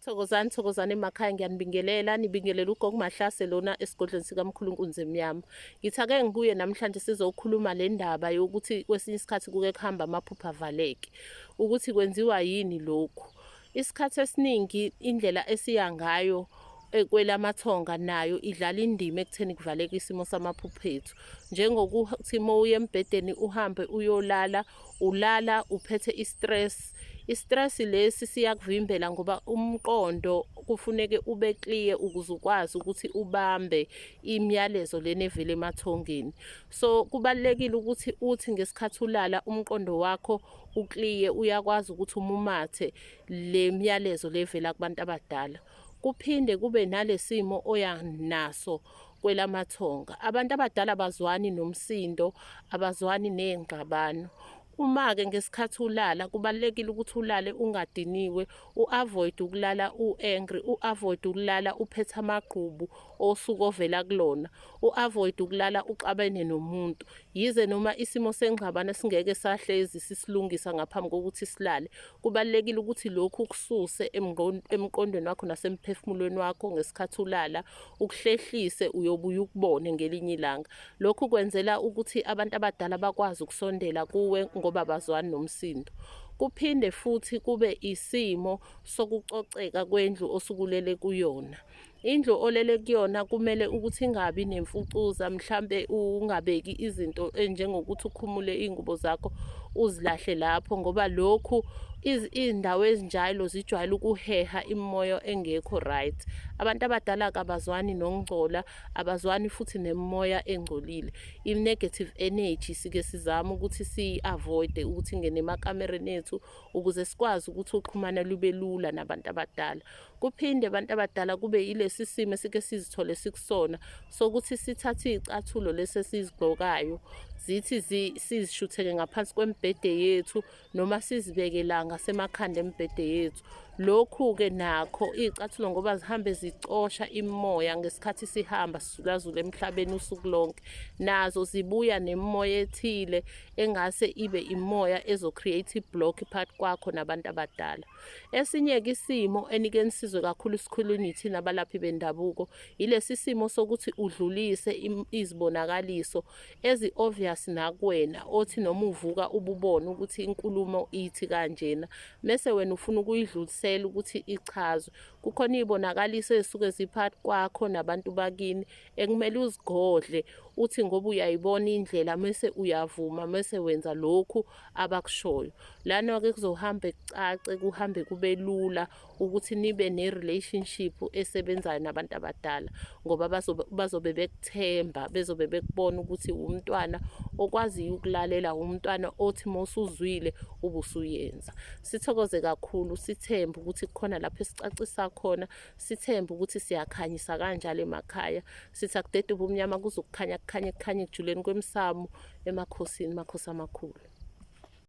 Thokozani, thokozani emakhaya, ngiyanibingelela, nibingelela uGogo Mahlase lona esigodlweni sikaMkhulu Nkunzemnyama. Ngithi ake ngibuye namhlanje sizokhuluma le ndaba yokuthi kwesinye isikhathi kuke kuhamba amaphupho avaleke, ukuthi kwenziwa yini lokhu. Isikhathi esiningi indlela esiya ngayo kwelamathonga nayo idlala indima ekutheni kuvaleke isimo samaphupho ethu. Njengokuthi uma uya embhedeni uhambe uyolala ulala uphethe i-stress. I-stress lesi siyakuvimbela ngoba umqondo kufuneke ube clear ukuze ukwazi ukuthi ubambe imiyalezo lena evela emathongeni. So kubalulekile ukuthi uthi ngesikhathi ulala umqondo wakho ukliye, uyakwazi ukuthi umumathe le myalezo le evela kubantu abadala. Kuphinde kube nalesimo oya naso kwelamathonga. Abantu abadala abazwani nomsindo, abazwani ney'ngxabano. Uma-ke ngesikhathi ulala kubalulekile ukuthi ulale ungadiniwe, u-avoid ukulala u-angry, u-avoid ukulala uphethe amagqubu osuku ovela kulona, u-avoid ukulala uxabene nomuntu. Yize noma isimo sengxabano singeke sahlezi sisilungisa ngaphambi kokuthi silale, kubalulekile ukuthi lokhu ukususe emqondweni wakho nasemphefumulweni wakho ngesikhathi ulala, ukuhlehlise uyobuye ukubone ngelinye ilanga. Lokhu kwenzela ukuthi abantu abadala bakwazi ukusondela kuwe ngoba abazwani nomsindo. Kuphinde futhi kube isimo sokucoceka kwendlu osukulele kuyona. Indlu olele kuyona kumele ukuthi ingabi nemfucuza, mhlampe ungabeki izinto enjengokuthi ukhumule iy'ngubo zakho uzilahle lapho ngoba lokhu iy'ndawo ezinjalo zijwayele ukuheha imimoya engekho right. Abantu abadala-ke abazwani nokungcola, abazwani futhi nemimoya engcolile. I-negative energy sike sizame ukuthi siyi-avoid-e ukuthi ingene emakamereni ethu ukuze sikwazi ukuthi uxhumana lube lula nabantu abadala. Kuphinde abantu abadala kube yilesi simo esike sizithole sikusona sokuthi sithathe iy'cathulo lesi esizigqokayo zithi sizishutheke ngaphansi kwemibhede yethu noma sizibeke la ngasemakhanda emibhede yethu. Lokhu-ke nakho iy'cathulo ngoba zihambe zicosha imimoya ngesikhathi sihamba sizulazula emhlabeni usuku lonke, nazo zibuya nemimoya ethile engase ibe imimoya ezo-create i-block phakathi kwakho nabantu abadala. Esinye-ke isimo enike nisizwe kakhulu sikhulunywa ithina abalaphi bendabuko yilesi simo sokuthi udlulise izibonakaliso ezi-obvious nakuwena othi noma uvuka ububone ukuthi inkulumo ithi kanjena mese wena ufuna ukuyidlulisela ukuthi ichazwe. Kukhona iy'bonakaliso ey'suke ziphakathi kwakho nabantu bakini ekumele uzigodle uthi ngoba uyayibona indlela mese uyavuma mese wenza lokhu abakushoyo. Lana-ke kuzohambe kucace kuhambe kube lula ukuthi nibe ne-relationship esebenzayo nabantu abadala ngoba bazobe bekuthemba, bezobe bekubona ukuthi umntwana okwaziyo ukulalela, umntwana othi uma usuzwile ube usuyenza. Sithokoze kakhulu, sithembe ukuthi kukhona lapho esicacisa khona, sithembe ukuthi siyakhanyisa kanjalo emakhaya. Sithi akudede ubumnyama kuzokukhanya kukhanye kukhanye ekujuleni kwemsamo emakhosini, makhosi amakhulu.